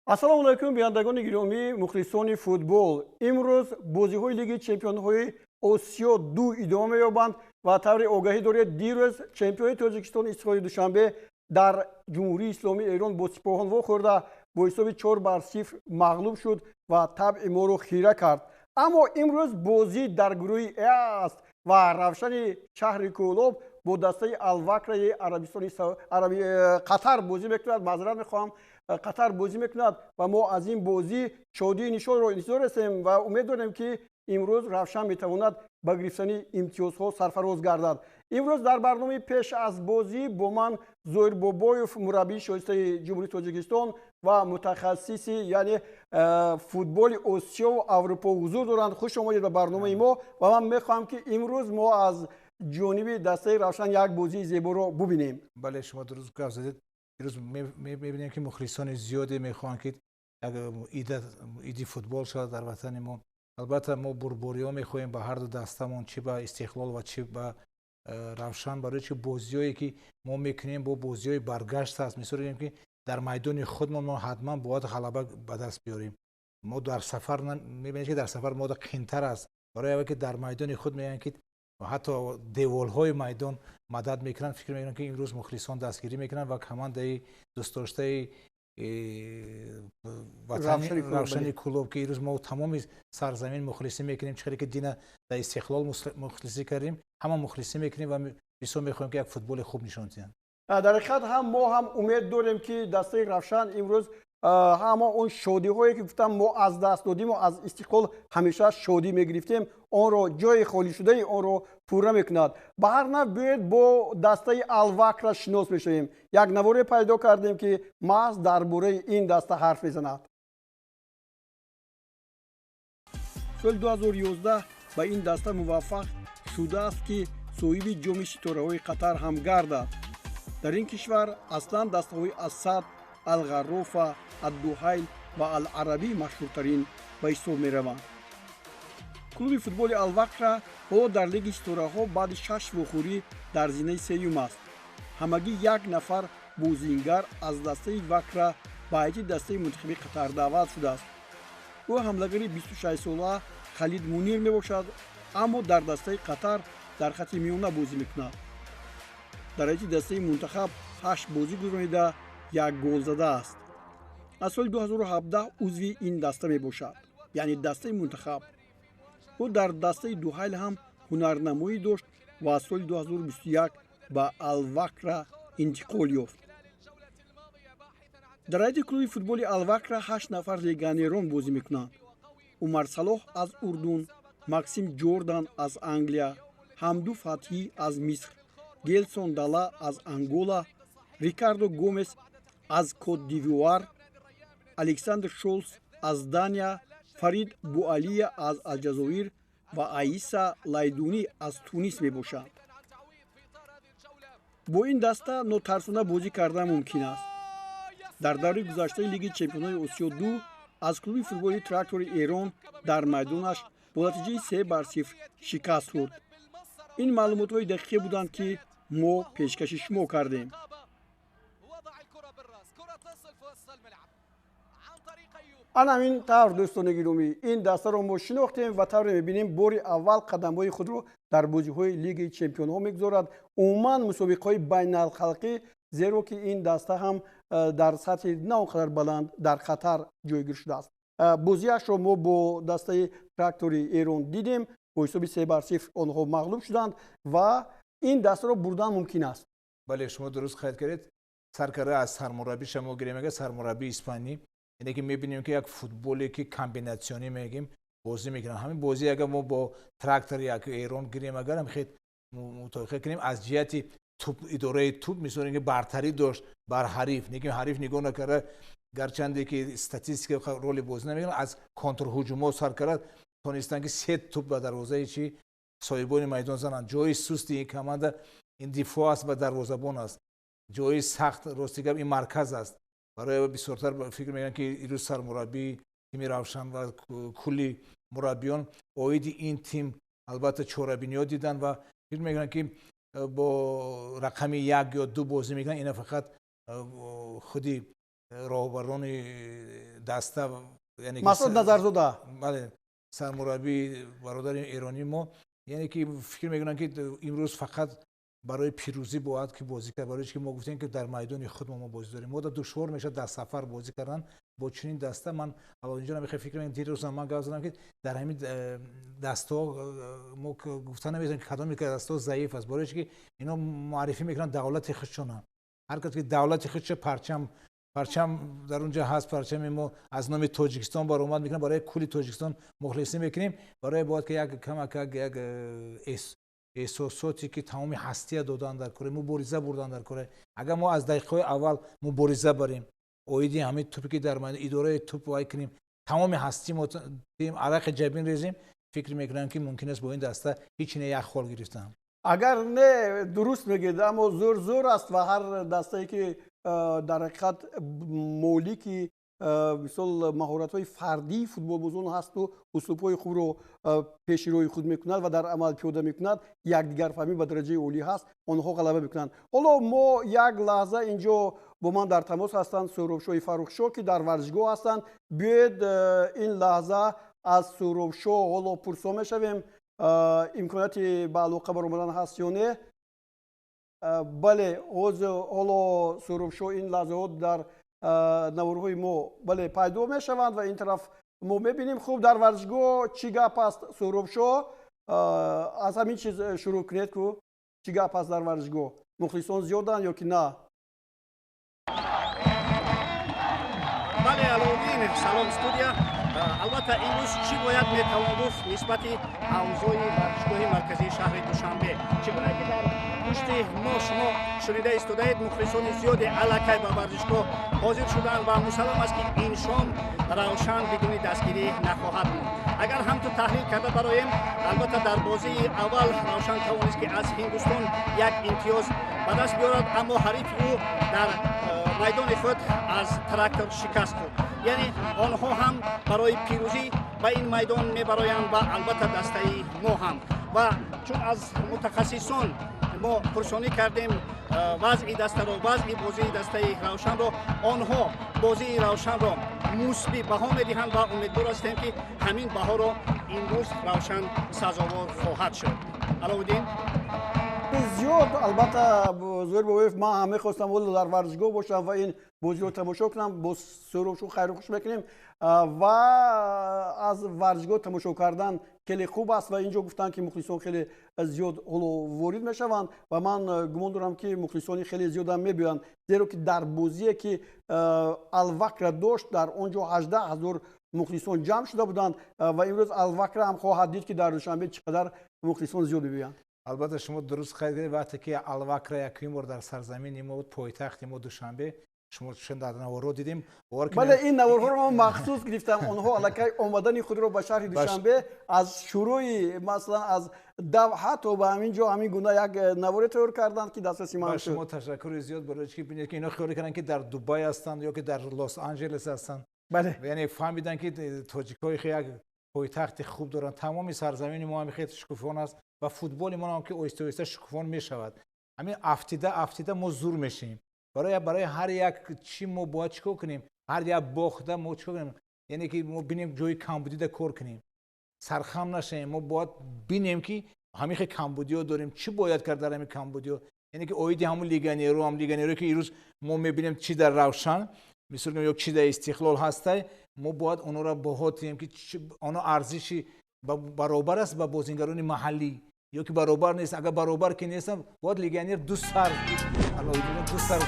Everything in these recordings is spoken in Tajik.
Ассалому алайкум, бинандагони гиромӣ, мухлисони футбол. Имрӯз бозиҳои Лиги чемпионҳои Осиё ду идома меёбанд ва тавре огаҳӣ доред, дирӯз чемпиони Тоҷикистон Истиқлоли Душанбе дар Ҷумҳурии Исломии Эрон бо Сипоҳон вохӯрда, бо ҳисоби 4-0 мағлуб шуд ва табъи моро хира кард. Аммо имрӯз бозӣ дар гурӯҳи Э аст ва Равшани шаҳри Кӯлоб бо дастаи Алвакраи Арабистони Қатар бозӣ мекунад. Маъзарат мехоҳам, Қатар бозӣ мекунад ва мо аз ин бозӣ шодии нишонро интизор ҳастем ва умед дорем, ки имрӯз Равшан метавонад ба гирифтани имтиёзҳо сарфароз гардад. Имрӯз дар барномаи пеш аз бозӣ бо ман Зоир Бобоев, мураббии шоистаи Ҷумҳурии Тоҷикистон ва мутахассиси, яъне футболи Осиёву Аврупо ҳузур доранд. Хуш омадед ба барномаи мо ва ман мехоҳам, ки имрӯз мо аз ҷониби дастаи Равшан як бозии зеборо бубинем. Бале, шумо дуруст гап задед. Имрӯз мебинем, ки мухлисони зиёде мехоҳанд, ки як иди футбол шавад дар ватани мо. Албатта, мо бурбориҳо мехоҳем ба ҳарду дастамон, чӣ ба Истиқлол ва чӣ ба Равшан, барои чи бозиҳое, ки мо мекунем, бо бозиҳои баргашт аст. Мисол гирем, ки дар майдони худмон мо ҳатман бояд ғалаба ба даст биёрем. Мо дар сафар мебинем, ки дар сафар мо қинтар аст, барои аве ки дар майдони худ мегӯянд, ки ҳатто деволҳои майдон мадад мекунанд. Фикр мекунам, ки имрӯз мухлисон дастгирӣ мекунанд ва командаи дӯстдоштаи ватани Равшани Кӯлоб, ки имрӯз мо тамоми сарзамин мухлисӣ мекунем, чӣ хеле ки дина дар Истиқлол мухлисӣ кардем, ҳама мухлисӣ мекунем ва бисёр мехоҳем, ки як футболи хуб нишон диҳанд. Дар ҳақиқат ҳам мо ҳам умед дорем, ки дастаи Равшан имрӯз ҳама он шодиҳое, ки гуфтам, мо аз даст додиму аз Истиқлол ҳамеша шодӣ мегирифтем, онро, ҷои холишудаи онро пурра мекунад. Ба ҳар нав, биёед, бо дастаи Алвакра шинос мешавем. Як наворе пайдо кардем, ки маҳз дар бораи ин даста ҳарф мезанад. Соли 2011 ба ин даста муваффақ шудааст, ки соҳиби Ҷоми ситораҳои Қатар ҳам гардад. Дар ин кишвар аслан дастаҳои Ассад, Алғаррофа, Аддуҳайл ва Аларабӣ машҳуртарин ба ҳисоб мераванд. Клуби футболи Алвакра ҳоло дар Лиги ситораҳо баъди шаш вохӯрӣ дар зинаи сеюм аст. Ҳамагӣ як нафар бозингар аз дастаи Вакра ба ҳайати дастаи мунтахаби Қатар даъват шудааст. Ӯ ҳамлагари 26сола Халид Мунир мебошад, аммо дар дастаи Қатар дар хати миёна бозӣ мекунад. Дар ҳайати дастаи мунтахаб ҳашт бозӣ гузаронида, як гол задааст. Аз соли 2017 узви ин даста мебошад, яъне дастаи мунтахаб. Ӯ дар дастаи Дуҳайл ҳам ҳунарнамоӣ дошт ва аз соли 2021 ба Алвакра интиқол ёфт. Дар ҳайати клуби футболи Алвакра ҳашт нафар легионерон бозӣ мекунанд: Умар Салоҳ аз Урдун, Максим Ҷордан аз Англия, Ҳамду Фатҳӣ аз Миср, Гелсон Дала аз Ангола, Рикардо Гомес аз Кот-д'Ивуар, Александр Шолс аз Дания, Фарид Буалия аз Алҷазоир ва Аиса Лайдунӣ аз Тунис мебошанд. Бо ин даста нотарсона бозӣ кардан мумкин аст. Дар даври гузаштаи Лиги чемпионҳои Осиё ду аз клуби футболи Трактори Эрон дар майдонаш бо натиҷаи 3-0 шикаст хӯрд. Ин маълумотҳои дақиқе буданд, ки мо пешкаши шумо кардем. Ана ҳамин тавр, дӯстони гиромӣ, ин дастаро мо шинохтем ва тавре мебинем, бори аввал қадамҳои худро дар бозиҳои Лиги чемпионҳо мегузорад, умуман мусобиқаҳои байналхалқӣ, зеро ки ин даста ҳам дар сатҳи на он қадар баланд дар Қатар ҷойгир шудааст. Бозиашро мо бо дастаи Трактори Эрон дидем, бо ҳисоби 3-0 онҳо мағлуб шуданд ва ин дастаро бурдан мумкин аст. Бале, шумо дуруст қайд кардед. Сар карда аз сармураббиша мо гирем, агар сармураббии испанӣ, яъне ки мебинем, ки як футболе, ки комбинатсионӣ мегӯем, бозӣ мекунанд. Ҳамин бозӣ агар мо бо Трактор як Эрон гирем, агар ҳам хел мутобиқа кунем, аз ҷиҳати туп, идораи туп, мисол ин ки бартарӣ дошт бар ҳариф, лекин ҳариф нигоҳ накарда, гарчанде ки статистика роли бозӣ намекунад, аз контрҳуҷумҳо сар карда тонистанд, ки се туп ба дарвозаи чи соҳибони майдон зананд. Ҷои сусти ин команда ин дифоъ аст ва дарвозабон аст. Ҷои сахт, рости гап, ин марказ аст. Барои бисёртар фикр мекунам, ки ирӯз сармураббии тими Равшан ва кулли мураббиён оиди ин тим албатта чорабиниҳо диданд ва фикр мекунам, ки бо рақами як ё ду бозӣ мекунанд. Ина фақат худи Роҳбарони даста, Масъуд Назарзода, бале, сармураббии бародари эронии мо, яъне ки фикр мекунанд, ки имрӯз фақат барои пирӯзӣ бояд ки бозӣ кард, барои ки мо гуфтем, ки дар майдони худ мо бозӣ дорем. Мо душвор мешавад дар сафар бозӣ кардан бо чунин даста. Ман Алоинҷон мехоҳам, фикр мекунам, дирӯз ман гап задам, ки дар ҳамин дастаҳо мо гуфта наметавонем, ки кадоме дастаҳо заиф аст, барои ки ино муаррифӣ мекунанд давлати худшона. Ҳар кас ки давлати худша парчам дар онҷа ҳаст, парчами мо аз номи Тоҷикистон баромад мекунам, барои кулли Тоҷикистон мухлисӣ мекунем. Барои бояд ки як камак як эҳсосоте ки тамоми ҳастия додан дар кора, мубориза бурдан дар кора. Агар мо аз дақиқаҳои аввал мубориза барем, оиди ҳамин тӯпе ки дар идораи тӯп вай кунем, тамоми ҳастӣ мо арақи ҷабин резем, фикр мекунам, ки мумкин аст бо ин даста ҳеч не як хол гирифтан. Агар не, дуруст мегӯед, аммо зӯр зӯр аст ва ҳар дастае ки дар ҳақиқат молики, мисол, маҳоратҳои фардии футболбозон ҳасту услубҳои хубро пеши рӯи худ мекунад ва дар амал пиёда мекунад, якдигарфаҳмӣ ба дараҷаи олӣ ҳаст, онҳо ғалаба мекунанд. Ҳоло мо як лаҳза, инҷо бо ман дар тамос ҳастанд Суҳробшоҳи Фаррухшоҳ, ки дар варзишгоҳ ҳастанд. Биёед, ин лаҳза аз Суҳробшоҳ ҳоло пурсон мешавем, имконияти ба алоқа баромадан ҳаст ё не. Бале, ҳоло Суҳробшоҳ ин лаҳзаҳо дар наворҳои мо, бале, пайдо мешаванд ва ин тараф мо мебинем. Хуб, дар варзишгоҳ чӣ гап аст, Суҳробшоҳ? Аз ҳамин чиз шурӯъ кунед ку, чӣ гап аст дар варзишгоҳ, мухлисон зиёданд ё ки на? Бале, Алоуддин, салом, студия. Албатта, имрӯз чӣ бояд метавон гуфт нисбати авзои варзишгоҳи марказии шаҳри Душанбе? Чӣ гуна ки дар пушти мо шумо шунида истодаед, мухлисони зиёде аллакай ба варзишгоҳ ҳозир шуданд ва мусаллам аст, ки ин шом Равшан бидуни дастгирӣ нахоҳад монд. Агар ҳамту таҳлил карда бароем, албатта, дар бозии аввал Равшан тавонист, ки аз Ҳиндустон як имтиёз ба даст биёрад, аммо ҳарифи ӯ дар майдони худ аз Трактор шикаст хӯрд. Яъне онҳо ҳам барои пирӯзӣ ба ин майдон мебароянд ва албатта дастаи мо ҳам. Ва чун аз мутахассисон мо пурсонӣ кардем вазъи дастаро, вазъи бозии дастаи Равшанро, онҳо бозии Равшанро мусбӣ баҳо медиҳанд ва умедвор ҳастем, ки ҳамин баҳоро имрӯз Равшан сазовор хоҳад шуд. Аловуддин. Зиёд, албатта, Зоир Бобоев, ман ҳам мехостам ҳоло дар варзишгоҳ бошам ва ин бозиро тамошо кунам. Бо Суҳробшо хайру хуш мекунем ва аз варзишгоҳ тамошо кардан хеле хуб аст. Ва инҷо гуфтанд, ки мухлисон хеле зиёд ҳоло ворид мешаванд ва ман гумон дорам, ки мухлисони хеле зиёдам мебиёянд, зеро ки дар бозие ки Алвакра дошт, дар он ҷо 18 000 мухлисон ҷамъ шуда буданд ва имрӯз Алвакра ҳам хоҳад дид, ки дар Душанбе чӣ қадар мухлисон зиёд мебиёянд. Албатта, шумо дуруст қайд кардед. Вақте ки Алвакра якумин бор дар сарзамини мо буд, пойтахти мо Душанбе, шумо чун дар наворҳо дидем. Бале, ин наворҳоро ман махсус гирифтам. Онҳо аллакай омадани худро ба шаҳри Душанбе аз шурӯи, масалан, аз Давҳа то ба ҳамин ҷо ҳамин гуна як наворе тайёр карданд, ки дастраси ман. Шумо ташаккури зиёд, барои ки бинед, ки ино хиёл карданд, ки дар Дубай ҳастанд ё ки дар Лос Анҷелес ҳастанд. Яъне фаҳмиданд, ки тоҷикҳои як пойтахти хуб доранд. Тамоми сарзамини мо ҳам хеле шукуфон аст ва футболи мо ҳам ки оҳиста оҳиста шукуфон мешавад. Ҳамин афтида афтида мо зур мешавем. Барои ҳар як чӣ мо бояд чӣ кор кунем? Ҳар як бохта мо чӣ кор кунем? Яъне ки мо бинем, ҷои камбудида кор кунем, сархам нашавем. Мо бояд бинем, ки ҳамин хел камбудиҳо дорем, чӣ бояд кард дар ҳамин камбудиҳо. Яъне ки оиди ҳамун легионеру, ҳам легионеро, ки ирӯз мо мебинем, чӣ дар Равшан, мисол, ё чӣ дар Истиқлол ҳастай, мо бояд онҳоро баҳо диҳем, ки оно арзиши баробар аст ба бозингарони маҳаллӣ ё ки баробар нест. Агар баробар ки нестам, бояд легионер ду сар, ду сар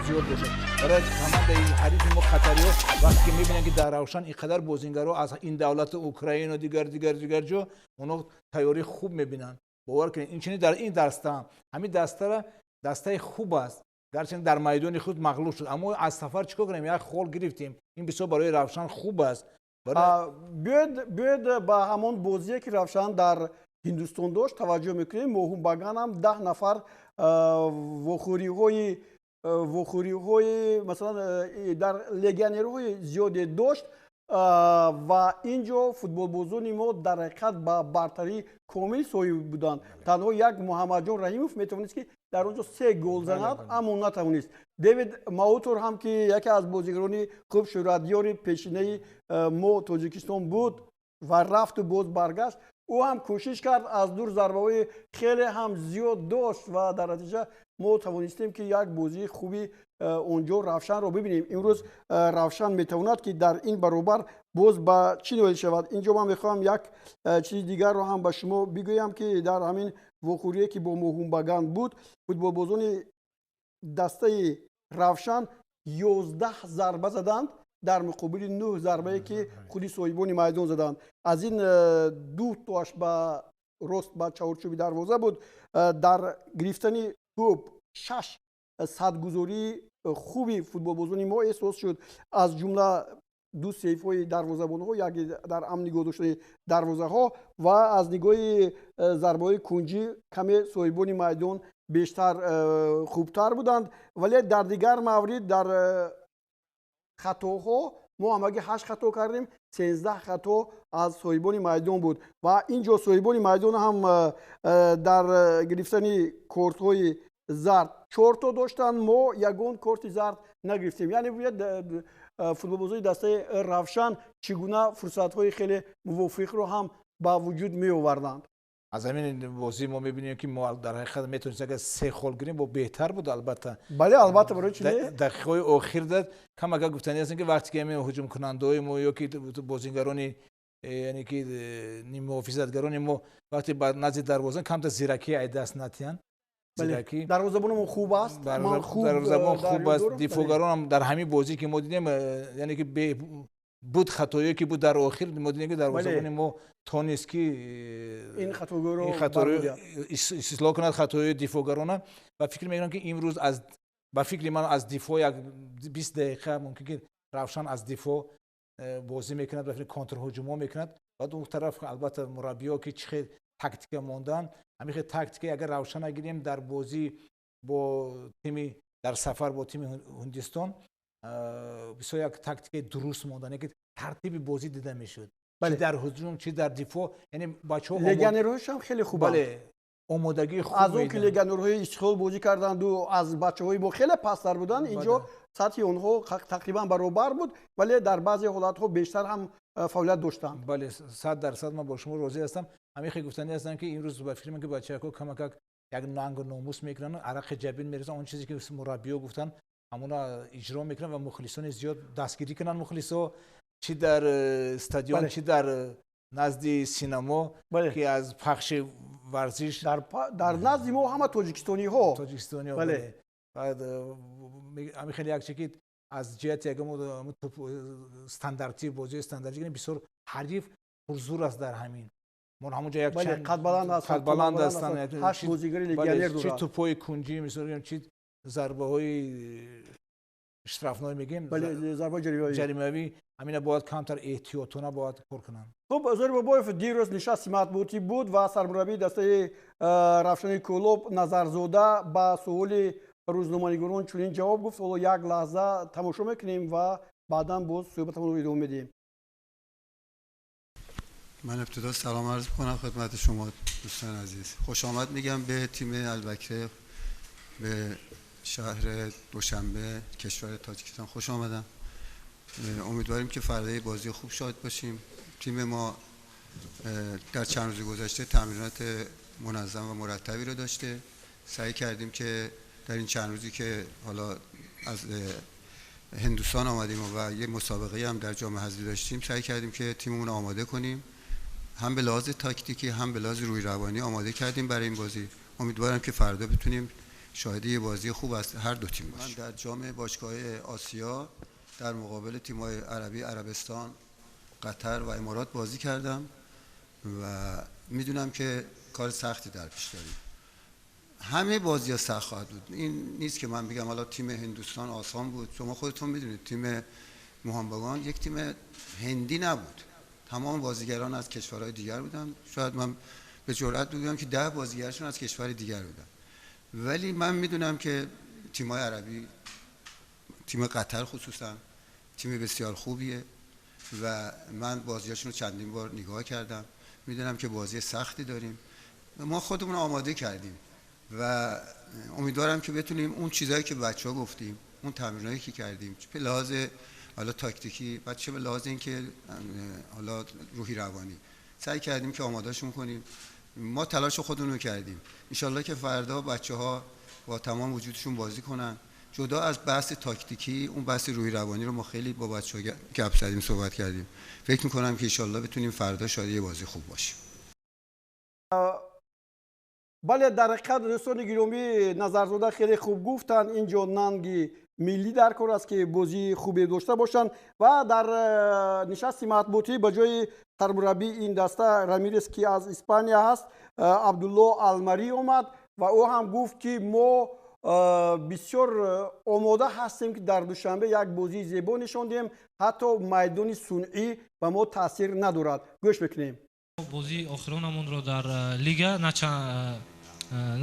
зиёд бошад барои командаи ҳарифи мо, қатариҳо. Вақте ки мебинанд, ки дар Равшан ин қадар бозингаро аз ин давлати Украину, дигар, дигар, дигар ҷо, онҳо тайёрии хуб мебинанд. Бовар кунед, инчунин дар ин даста, ҳамин дастара дастаи хуб аст, гарчанд дар майдони худ мағлуб шуд, аммо аз сафар чӣ кор кунем, як хол гирифтем, ин бисёр барои Равшан хуб аст. Биёед, ба ҳамон бозие, ки Равшан дар Ҳиндустон дошт, таваҷҷӯҳ мекунем. Моҳунбаган ҳам 10 нафар вохӯриҳои, масалан, дар легионерҳои зиёде дошт. Ва ин ҷо футболбозони мо дар ҳақиқат ба бартарии комил соҳиб буданд. Танҳо як Муҳаммадҷон Раҳимов метавонист, ки дар он ҷо се гол занад, аммо натавонист. Дэвид Маутор ҳам, ки яке аз бозигарони хуб шӯҳратёри пешинаи мо Тоҷикистон буд ва рафту боз баргашт, ӯ ҳам кӯшиш кард, аз дур зарбаҳои хеле ҳам зиёд дошт ва дар натиҷа мо тавонистем, ки як бозии хуби он ҷо Равшанро бибинем. Имрӯз Равшан метавонад, ки дар ин баробар боз ба чӣ ноил шавад? Ин ҷо ман мехоҳам як чизи дигарро ҳам ба шумо бигӯям, ки дар ҳамин вохӯрие, ки бо Моҳунбаган буд, футболбозони дастаи Равшан 11 зарба заданд дар муқобили 9 зарбае, ки худи соҳибони майдон заданд. Аз ин ду тоаш ба рост ба чаҳорчӯби дарвоза буд. Дар гирифтани тӯб шаш садгузории хуби футболбозони мо эҳсос шуд, аз ҷумла ду сейфҳои дарвозабонҳо, яке дар амн нигоҳ доштани дарвозаҳо, ва аз нигоҳи зарбаҳои кунҷӣ каме соҳибони майдон бештар хубтар буданд. Вале дар дигар маврид, дар хатоҳо, мо ҳамагӣ ҳашт хато кардем, 13 хато аз соҳибони майдон буд. Ва ин ҷо соҳибони майдон ҳам дар гирифтани кортҳои зард чорто доштанд, мо ягон корти зард нагирифтем. Яъне бубинед, футболбозони дастаи Равшан чӣ гуна фурсатҳои хеле мувофиқро ҳам ба вуҷуд меоварданд. Аз ҳамин бозӣ мо мебинем, ки мо дар ҳақиқат метавонистем, агар се хол гирем, бо беҳтар буд, албатта. Бале, албатта, барои чи не? Дақиқаҳои охир дад кам агар гуфтанӣ ҳастем, ки вақте ки ҳамин ҳуҷумкунандаҳои мо ё ки бозингарони, яъне ки ниммуҳофизатгарони мо, вақте ба назди дарвоза камтар зиракӣ ай даст натиҳанд. Зиракӣ, дарвозабонамон хуб аст. Дарвозабон хуб аст, дифоъгаронам дар ҳамин бозӣ, ки мо дидем, яъне ки буд хатое, ки буд дар охир, мо дидем, ки дарвозабони мо тонист, ки ин хатогӯро ин хаторо ислоҳ кунад, хатои дифоъгарона. Ва фикр мекунам, ки имрӯз аз ба фикри ман аз дифоъ як 20 дақиқа мумкин, ки Равшан аз дифоъ бозӣ мекунад ва контрҳуҷумҳо мекунад. Баъд он тараф, албатта, мураббиҳо ки чӣ хел тактика мондан, ҳамин хел тактика агар Равшана гирем дар бозӣ бо тими дар сафар бо тими Ҳиндистон, бисёр як тактикаи дуруст мондан, ки тартиби бозӣ дида мешуд, чи дар ҳуҷум, чи дар дифоъ, яъне бачаҳо легионерҳояшам хеле хубанд. Бале, омодагии хуб. Аз он ки легионерҳои Истиқлол бозӣ карданду аз бачаҳои мо хеле пасттар буданд, ин ҷо сатҳи онҳо тақрибан баробар буд, вале дар баъзе ҳолатҳо бештар ҳам фаъолият доштанд. Бале, 100% ман бо шумо розӣ ҳастам. Ҳамин хел гуфтанӣ ҳастам, ки имрӯз ба фикри ман, ки бачаҳо камакак як нангу номус мекунанд, арақи ҷабин мерезанд, он чизе ки мураббиҳо гуфтанд, ҳамона иҷро мекунанд ва мухлисони зиёд дастгирӣ кунанд, мухлисо чӣ дар стадион, чӣ дар назди синамо, ки аз пахши варзиш. Дар назди мо ҳама тоҷикистониҳо. Тоҷикистониҳо, ҳамин хеле як чи ки аз ҷиҳати ягон стандарти бозии стандарти бисёр ҳариф пурзур аст. Дар ҳамин мо ҳамонҷо як чанд қадбаланд ҳастанд, ҳашт бозигари легионер дорад, чи тӯпҳои кунҷӣ, мисол, чи зарбаҳои штрафной мегӯем, зарбаҳои ҷаримавӣ, ҳамина бояд камтар эҳтиётона бояд кор кунанд. Хуб, Зори Бобоев, дирӯз нишасти матбуотӣ буд ва сармураббии дастаи Равшани Кӯлоб Назарзода ба суоли рӯзноманигорон чунин ҷавоб гуфт. Ҳоло як лаҳза тамошо мекунем ва баъдан боз суҳбатамонро идома медиҳем. من ابتدا سلام عرض کنم خدمت شما دوستان عزیز. خوش آمد میگم به تیم البکره، به شهر دوشنبه، کشور تاجیکستان خوش آمدم. امیدواریم که فردای بازی خوب شاهد باشیم. تیم ما در چند روز گذشته تمرینات منظم و مرتبی رو داشته. سعی کردیم که در این چند روزی که حالا از هندوستان آمدیم و یه مسابقه هم در جام حذفی داشتیم، سعی کردیم که تیممون رو آماده کنیم، هم به لحاظ تاکتیکی هم به لحاظ روی روانی آماده کردیم برای این بازی. امیدوارم که فردا بتونیم شاهد یه بازی خوب از هر دو تیم باشیم. من در جام باشگاه آسیا در مقابل تیم‌های عربی، عربستان، قطر و امارات بازی کردم و میدونم که کار سختی در پیش داریم. همه بازی‌ها سخت خواهد بود. این نیست که من بگم حالا تیم هندوستان آسان بود. شما خودتون میدونید تیم موهانباگان یک تیم هندی نبود، تمام بازیگران از کشورهای دیگر بودن. شاید من به جرئت بگم که 10 بازیگرشون از کشور دیگر بودن. ولی من میدونم که تیم‌های عربی، تیم قطر خصوصا، تیم بسیار خوبیه. و من بازیاشون رو چندین بار نگاه کردم، میدونم که بازی سختی داریم. ما خودمون آماده کردیم و امیدوارم که بتونیم اون چیزایی که بچه‌ها گفتیم، اون تمرینایی که کردیم، چه به لحاظ حالا تاکتیکی و چه به لحاظ اینکه حالا روحی روانی، سعی کردیم که آمادهشون کنیم. ما تلاش خودمون رو کردیم. انشالله که فردا بچه‌ها با تمام وجودشون بازی کنن. جدا از بحث تاکتیکی، اون بحث روحی روانی رو ما خیلی با بچه‌ها گپ زدیم، صحبت کردیم. فکر می‌کنم که انشالله بتونیم فردا شاید یه بازی خوب باشیم. бале, дар ҳақиқат, дӯстони гиромӣ, Назарзода хеле хуб гуфтанд. Ин ҷо нанги миллӣ дар кор аст, ки бозии хубе дошта бошанд. Ва дар нишасти матбуотӣ ба ҷои сармураббии ин даста Рамирес, ки аз Испания ҳаст, Абдулло Алмарӣ омад ва ӯ ҳам гуфт, ки мо бисёр омода ҳастем, ки дар Душанбе як бозии зебо нишон диҳем, ҳатто майдони сунъӣ ба мо таъсир надорад. Гӯш мекунем. Бозии охиронамонро дар лига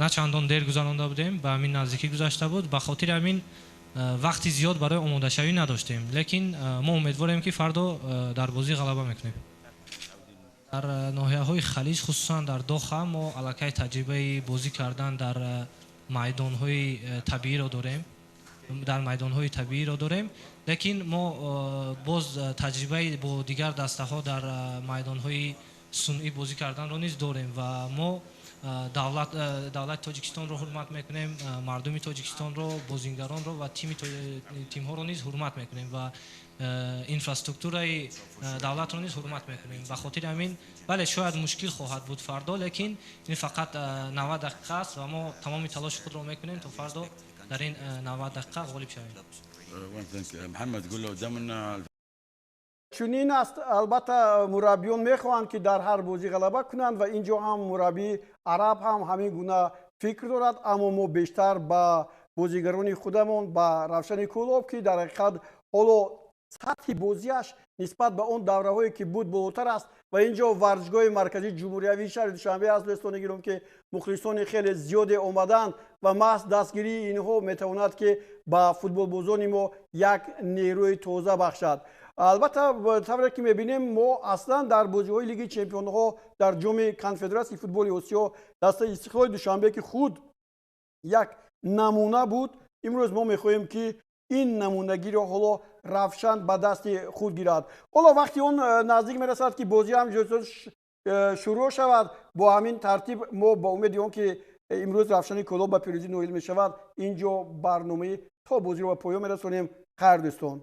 на чандон дер гузаронда будем, ба ҳамин наздикӣ гузашта буд. Ба хотири ҳамин вақти зиёд барои омодашавӣ надоштем, лекин мо умедворем, ки фардо дар бозӣ ғалаба мекунем. Дар ноҳияҳои Халиҷ, хусусан дар Доха, мо аллакай таҷрибаи бозӣ кардан дар майдонҳои табииро дорем, дар майдонҳои табииро дорем, лекин мо боз таҷрибаи бо дигар дастаҳо дар майдонҳои сунъӣ бозӣ карданро низ дорем. Ва мо давлати Тоҷикистонро ҳурмат мекунем, мардуми Тоҷикистонро, бозингаронро ва тимҳоро низ ҳурмат мекунем ва инфраструктураи давлатро низ ҳурмат мекунем. Ба хотири ҳамин, бале, шояд мушкил хоҳад буд фардо, лекин ин фақат 90 дақиқа аст ва мо тамоми талоши худро мекунем, то фардо дар ин 90 дақиқа ғолиб шавем. Чунин аст. Албатта, мураббиён мехоҳанд, ки дар ҳар бозӣ ғалаба кунанд ва ин ҷо ҳам мураббии араб ҳам ҳамин гуна фикр дорад, аммо мо бештар ба бозигарони худамон, ба Равшани Кӯлоб, ки дар ҳақиқат ҳоло сатҳи бозиаш нисбат ба он давраҳое ки буд болотар аст. Ва ин ҷо варзишгоҳи марказии ҷумҳуриявии шаҳри Душанбе аст, дӯстони гиром, ки мухлисони хеле зиёде омаданд ва маҳз дастгирии инҳо метавонад, ки ба футболбозони мо як нерӯи тоза бахшад. Албатта, тавре ки мебинем, мо аслан дар бозиҳои Лиги чемпионҳо, дар Ҷоми Конфедератсияи футболи Осиё дастаи Истиқлоли Душанбе, ки худ як намуна буд, имрӯз мо мехоҳем, ки ин намунагиро ҳоло Равшан ба дасти худ гирад. Ҳоло вақти он наздик мерасад, ки бозӣ ҳам шурӯъ шавад. Бо ҳамин тартиб мо ба умеди он ки имрӯз Равшани Кӯлоб ба пирӯзӣ ноил мешавад, ин ҷо барномаи то бозиро ба поён мерасонем. Хайр, дӯстон.